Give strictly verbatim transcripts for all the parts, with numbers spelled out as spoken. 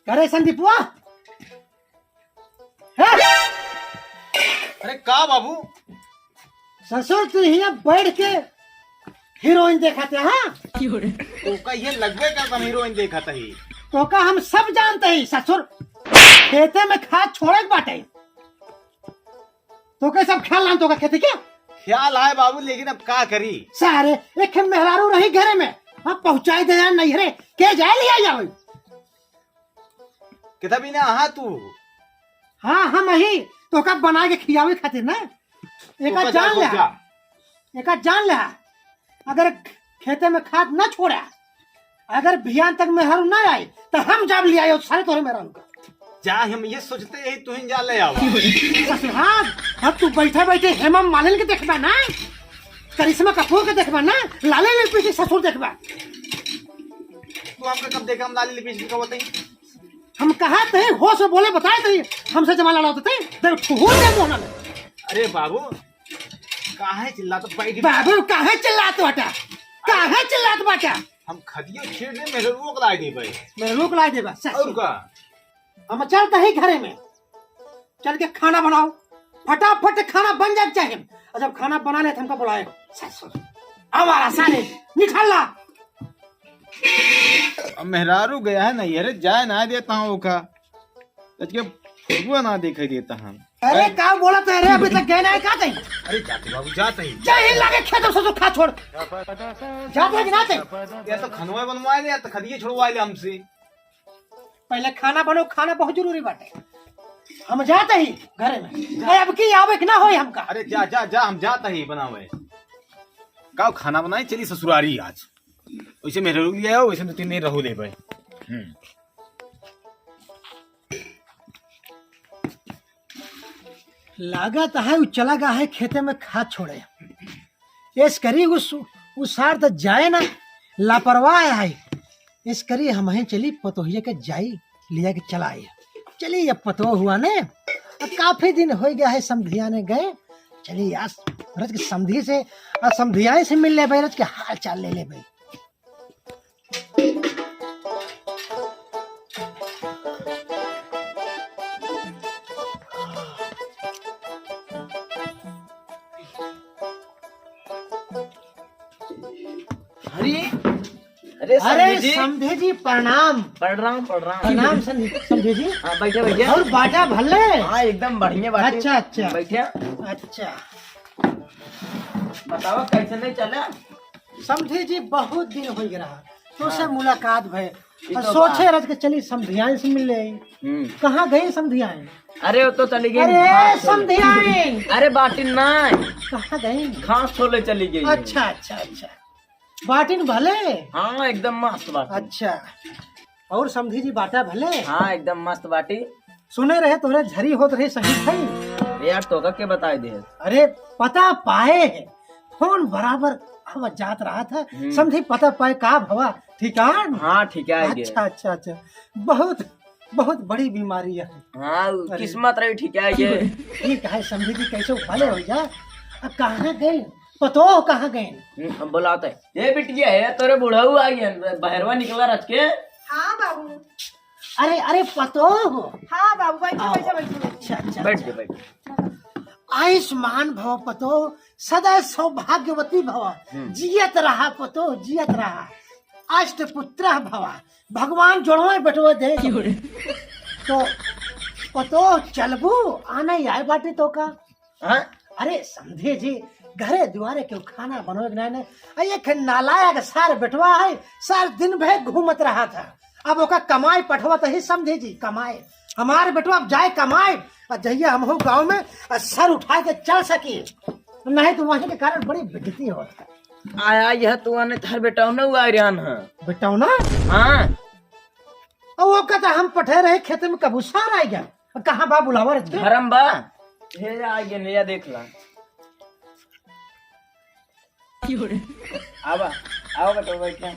करे संदीपुआ? हैं? अरे का बाबू? ससुर, तू हियां बैठ के हीरोइन देखत है, हाँ? तोका ये लगबे करता हम हीरोइन देखत ही। तोका हम सब जानत ही ससुर, खेते में खाद छोड़े के बाटे। तोके सब ख्याल नाम तोका खेती के? ख्याल है बाबू, लेकिन अब का करी? सारे एक मेहरारू रही घरे में, हाँ, पहुँचाई दे यार नैहरे, के जाए लिया जावे? कितना भी ना, हाँ तू। हाँ, हम ही तोका बना के खियावे खातिर ना। एका तोका जा जान ले, सोचा। एका जान ले, अगर खेते में खाद ना छोड़ा, अगर बिहान तक मेहरारू ना आई, तो हम जाब लियायो सारे तोरे मेहरारू का। जा, हम ये सोचते ही तू ही जा ले आओ। ससुराल, अब तू बैठे बैठे हेमा मालिनी के देखबा ना, करिश्मा कपूर के देखबा ना, लाली लिपस्टिक ससुर देखबा। तू हमका कब देखा, हम लाली लिपस्टिक का बताई? हम कहा थे, होश में बोले, बताए थे, हमसे जमा लड़ाते थे, देख, ठुहू दे मोहना में। अरे बाबू, काहे चिल्लात बैठ? बाबू, काहे चिल्लात बाटा? काहे चिल्लात बाटा? हम खदियो छेड़ दे, मेरे रोक लाई दे भाई। मेरे रोक लाई दे बस, सच। और का? हम चलते ही घरे में, चल के खाना बनाओ, फटाफट खाना बन जाए चाहे। और जब खाना बना ले, तो हमको बुलाए, सच, सच। हमारा सारे निकाल ला। अब मेहरारू गया है ना, ये रे, जाए ना देता हूँ ओका। आज के फुआ ना देखे देता हम। अरे, का बोलत है रे? अभी तक गए ना है, का कहीं? अरे, जाते बाबू, जाते ही। जा ही लागे खेत में ससुर खा छोड़। जाते हैं कि ना जाते? या तो खनवा बनवाए ले, या तो खदिये छुड़वाए ले हमसे। पहले खाना बनो, खाना बहुत जरूरी बाटे। हम जाते ही घरे में। अरे, अब की आवे कि ना होई हमका। अरे, जा, जा, जा, हम जाते ही बनावे। का खाना बनाए, चली ससुरारी आज। वैसे मेरे लोग ले आओ, वैसे दो तीन दिन रहो ले भाई। हम्म। लागत है उ चला गा है खेते में खाद छोड़े। एस करी उस, उ सार त जाए ना, लापरवाह है। एस करी हमहीं चली पतोहिया के जाई, लिया के चला आई। चली अब पतोह हुआ ने, अब काफी दिन होइ गया है समधिया ने गए। चली आज रज के समधी से, आज समधिया से मिल ले भाई, रज के हाल चाल ले ले भाई। अरे, अरे, अरे, समधी जी। समधी जी, प्रणाम। प्रणाम, प्रणाम। प्रणाम, समधी, समधी जी। हाँ, बैठे, बैठे। और बाटा भले? हाँ, एकदम बढ़िया बाटे। अच्छा, अच्छा। बैठे। अच्छा। बताओ, कैसे नहीं चला? समधी जी, बहुत दिन हो गया रहा, तो से हाँ। मुलाकात भय। ई और तो सोचे बा। रह के चली समधियाइन से मिल ले। हम्म। कहाँ गई समधियाइन? अरे, वो तो चली गई अरे, घास छोले। समधियाइन! अरे, बाटिन ना। कहाँ गई? घास छोले चली गई। अच्छा, अच्छा, अच्छा। बाटिन भले? हाँ, एकदम मस्त बाटिन। अच्छा। और समधी जी बाटा भले? हाँ, एकदम मस्त बाटी। सुने रहे तोहरे झरी होत रही, सही भई? अरे यार, तोका के बताए दे? अरे, पता पाए है, फोन बराबर आवा जात रहा था। हम्म। समधी पता पाए का भवा, ठिकान? हाँ, ठिकाए गे। अच्छा, अच्छा, अच्छा। बहुत, बहुत बड़ी बीमारी है। हाँ, अरे। किस्मत रही, ठिकाए गे। ठीक है, समधी जी, कैसे भले हो जा। अब कहाँ गए? पतोह कहाँ गए? हम्म, हम बुलाते हैं। ए बिटिया, हे तोरे बुढ़ऊ आ गए, बहरवा निकला रच के। हाँ बाबू। अरे, अरे, पतोह। हाँ बाबू, बैठो, आओ। बैठो, बैठो। अच्छा, अच्छा, बैठ अच्छा। जा, बैठ। आयुष्मान भव पतोह, सदा सौभाग्यवती भव। हम्म। जियत रहा पतोह, जियत रहा। अष्ट पुत्र भवा, भगवान जोड़वे बेटवे दे। तो पतोह चलबू, आना ही आए बाटे तोका। हाँ? अरे समधी जी, घरे दुआरे केहू खाना बनवे के नाय ना। आ, एक नालायक सार बेटवा है, सार दिन भर घूमत रहा था। अब ओका कमाए पठवत ही समधी जी, कमाए। हमार बेटवा अब जाए कमाए, आ जहिया हमहू गाँव में, आ, सर उठाए के चल सकी, नहीं तो वहीं के कारण बड़ी बेइज्जती होत है। आया यह तू आने थार बेटौना हुआ रियान है। बेटौना? हाँ। अब ओका तो हम पठे रहे खेते में, कबू सार आ गया। कहाँ बा बुलावा रच के? घरम बा। हे आ गया, नया देख ला। आवा, आवा बेटा, बैठ जा।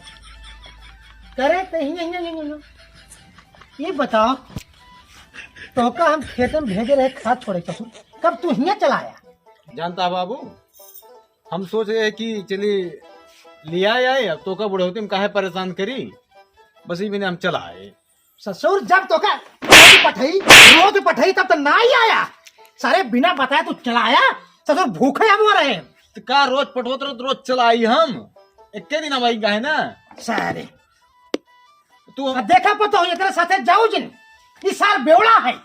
करे तो हियां, हियां, हियां, हियां। ये बताओ, तोका हम खेते में भेजे रहे खाद छोड़े ससुर, कब तू हियां चला आया? जानता है बाबू, हम सोच रहे हैं कि चली लिया आए, अब तोका बुढ़ौती में काहे परेशान करी, बस ये बिना हम चला आए। ससुर, जब तोका रोज पठई, रोज पठई, तब तो ना ही आया। सारे बिना बताए तू चला आया। ससुर, भूखे हम मर रहे हैं। तो का रोज पठवत रहो तो रोज चला आई हम? एक्के दिन हम आई काहे ना? सारे। तू अब देखा पतो, एकरे साथे जाऊ जिन। ई सार बेवड़ा है।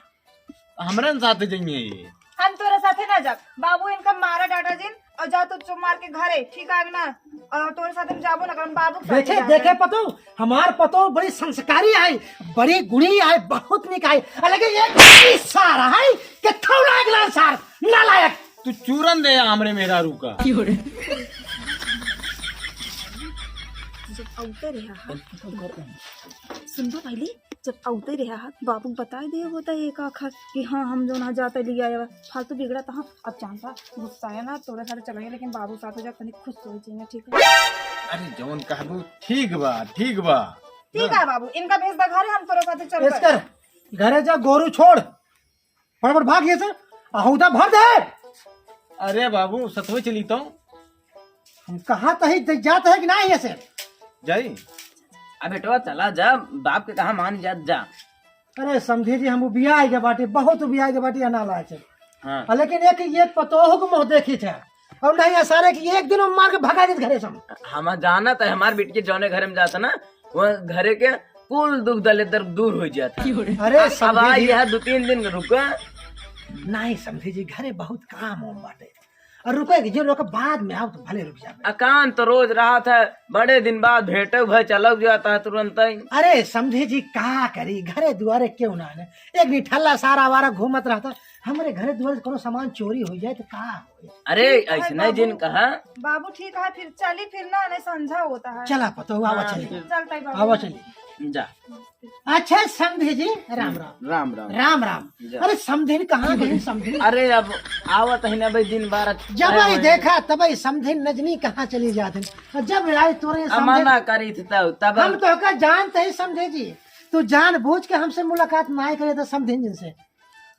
हमरे न साथे जाइए ये। हम तोरे साथे ना जाब। बाबू इनका मारा डाटा जिन और जा तू चुप मार के घरे, ठीक है ना? और तोरे साथे हम जाबो ना करम, बाबू के साथे देखे, जाबे। देखे पतो, हमार पतो बड़ी संस्कारी आई, बड़ी गुणी आई, बहुत निक आई। अलगे एक सारा है कि थौड़ा एक लाल सार, नालायक। तू चूरन दे हमरे मेहरारू का। जब अउते रहा हा, सुनबा पहले, जब अउते रहा हा, बाबू बताए दे होता एक आखर कि हाँ, हम जो ना जाते लिया आया, फालतू बिगड़ा तहाँ। अब जानता, गुस्सा है ना, तोरे साथे चलेंगे, लेकिन बाबू साथ हो जा, तनिक खुश हो जाएंगे, ठीक है? अरे, जौन कहबू, ठीक बा, ठीक बा। ठीक है बाबू, इनका भेज दा घरे, हम तोरे साथे चल एसकर, घरे जा, गोरू छोड़, फटाफट भाग ये से, आ हौदा भर दे। अरे बाबू, सतवे चली तो। हम कहा तही दे-, जात है कि ना ये से? जाई। अब बेटवा चला जा, बाप के कहा मान जा, जा। अरे समधी जी, हम उबिया आए के बाटी, बहुत उबिया आए के बाटी, अनाल आए से। हाँ। आ, लेकिन एक, एक पतोह को मुँह देखी थे, और नहीं, सारे की एक दिन में मार के भगा देत घरे से हम। हम जानत है, हमार बेटी के जौने घर में जाता ना, वो घरे के कुल दुख दलिद्दर दूर हो जाता। अरे अब, अब समधी आई जी। यहाँ दो तीन दिन रुका। नहीं समधी जी, घरे बहुत काम हो बाटे। और रुके कि जो रुके, बाद में आओ तो भले रुक जावे। अकान तो रोज रहत है, बड़े दिन बाद भेंटे भय चलक जाता है तुरंत ही। अरे समधी जी, का करी, घरे दुआरे क्यों ना आने? एक निठल्ला सारा आवारा घूमत रहता, हमरे घरे दुआरे कोनो सामान चोरी हो जाए तो का होई? अरे, ठीक है ऐसने जिन बाबू। कहा। बाबू ठीक है, फिर चली, फिर ना, नहीं संझा होता है। चला पतोह, आवा हाँ, चली। फिर चलता है बाबू। आवा चली। जा। अच्छा समधी जी, राम राम। राम राम। राम राम। जा। अरे समधिन कहाँ गई समधिन? अरे अब आवत है ना भाई, दिन बार जब आई देखा तब ही समधिन नजनी कहाँ चली जात है। और जब आई तोरे अब समधिन मना करी थी तब, तब हम तो का जानते ही समधी जी, तू जानबूझ के हमसे मुलाकात ना करे तो समधिन जिनसे।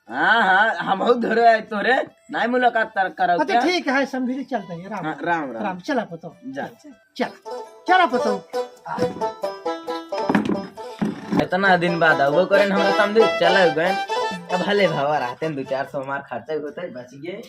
हाँ, हाँ, हम हो धरे आए तोरे, नाई मुलाकात तर करब अच्छा, क्या? ठीक है, समधी जी, चलते हैं, राम, हाँ, राम, राम। राम, चला पतो। जा। चल, चला पतो। इतना दिन बाद अबो करेन हमरा समधी, चला गए। अब भले भावा रहते हैं, दो चार सौ हमार खर्चा होते, बच गए।